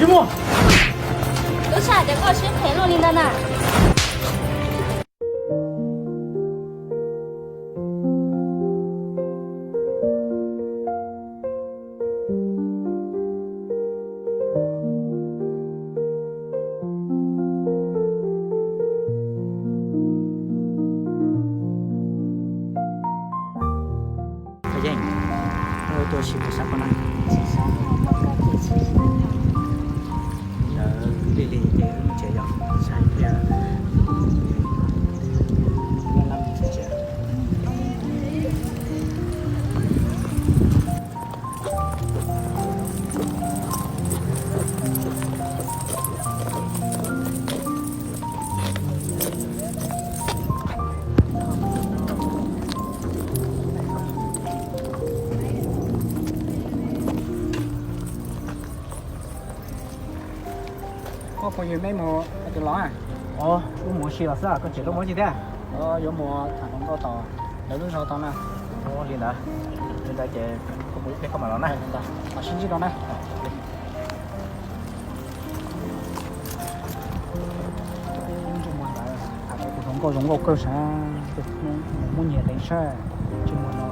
Muaj. Lub sij hawm tias koj siab phem luaj li ntawd na. Yeej, koj tuaj ua si puas sab koj na? Ntawd lig lig ces wb mus tsev yom, saib thiab. Koj puas yog mej mus hais tias los? Wb mus ua si los xwb, koj tseem tuaj ua si thiab? Yuav mus tham hluas nkauj tom lawv lub zos tod na. Li ntawd, li ntawd ces kuv mus ib pliag koj mam los na. Mam sib ntsib dua na. Tus hluas nkauj zoo nkauj kawg sav, muaj nyiam deev saib, tsis muaj no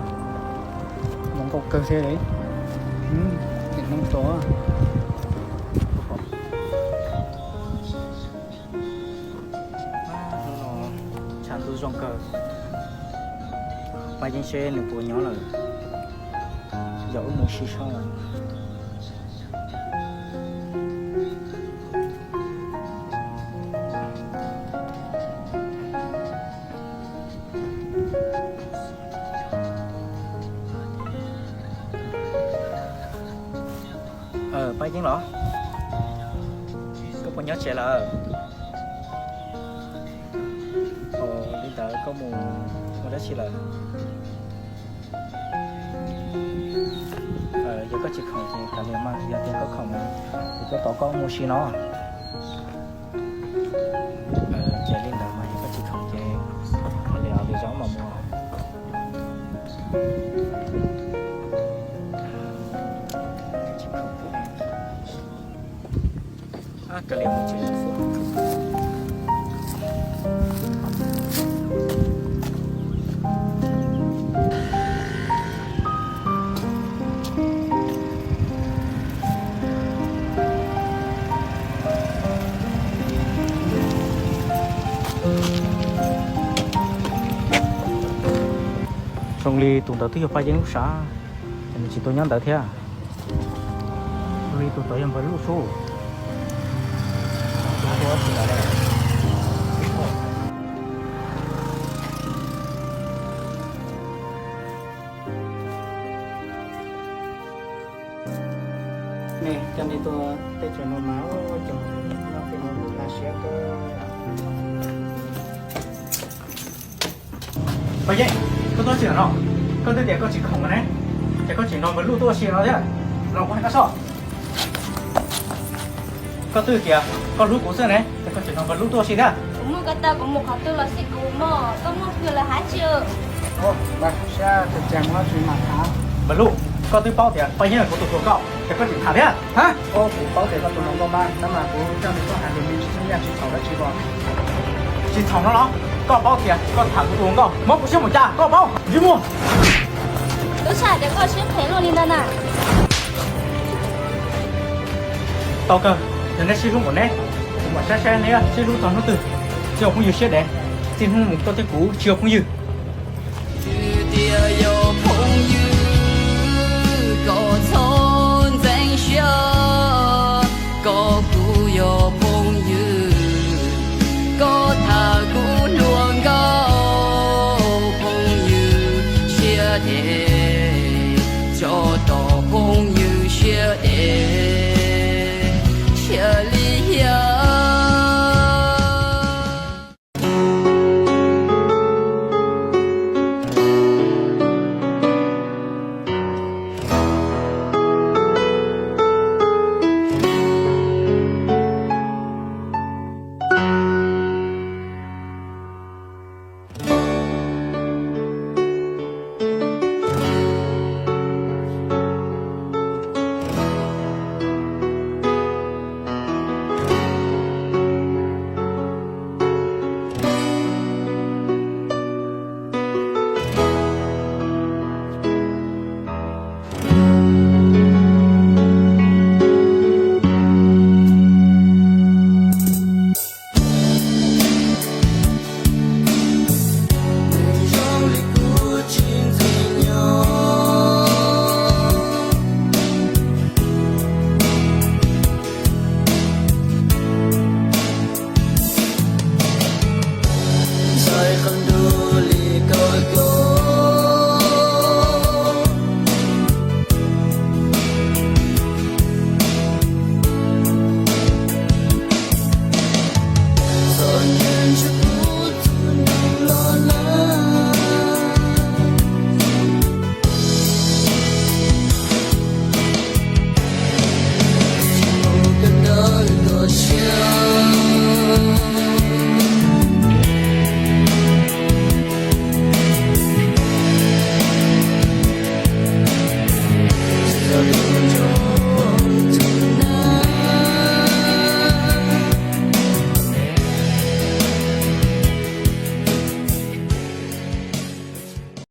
zoo nkauj kawg thiab li. Tes no tod. Tshav ntuj zoo kawg, pab yeej seb nws puas nyob lawm, yog wb mus si seb. Pab Yeeb los? Koj puas nyob tsev lawm? Ua li ntawd koj mus ua dab tsi lawm? Yog koj tsis khoom ces kav liam mas, yog tias koj khoom ces kuv tuaj tos koj mus si no. Ces li ntawd mas yog koj tsis khoom ces kav liam, li zaub mas mus. Kav liam mus tsev xwb. Zoo li tus ntawd twb yog Paj Yeeb lub sav, nws tsis tuaj nyob ntawd thiab. Zoo li tus tod yog Npawg Luj sub. Nej coj nej tuaj teb chaws no mas ua cas nyob pem no laj siab kawg. Paj Yeeb, koj tuaj tsis no, koj twb tias koj tsis khoom ne, ces koj tseem nrog Npawg Luj tuaj ua si no thiab. Los kuv hais koj soj, koj twb tias koj hlub kuv xwb ne, ces koj tseem nrog Npawg Luj tuaj ua si thiab. Kuv muaj ko taw kuv mus qhov twg los xij kuv mog, koj muaj hwj lawm hab tsi. Saib tseem tseem ua tsis mam tham. Npawg Luj, koj twb paub tias Paj Yeeb yog kuv tus hluas nkauj, ces koj tseem tham thiab. Kuv paub tias koj tus hluas nkauj mas, tab mas kuv coj nws tuaj hais lus me ntsis xwb, yeej tsis txhaum dab tsi os. Tsis txhaum no los? Koj paub tias koj tham kuv tus hluas nkauj, muab kuv siab mus cas koj paub, Yig Muag. Lub sij hawm tias koj siab phem luaj li ntawd na. Tau kawg, yog neb sib hlub npaum neb, kuv mam saib saib neb sib hlub txog hnub twg tsis ua phooj ywg siab dev, txij hnub no koj thiab kuv tsis ua phooj ywg. Twb tias yog phooj ywg, koj txhob ntxeev siab, koj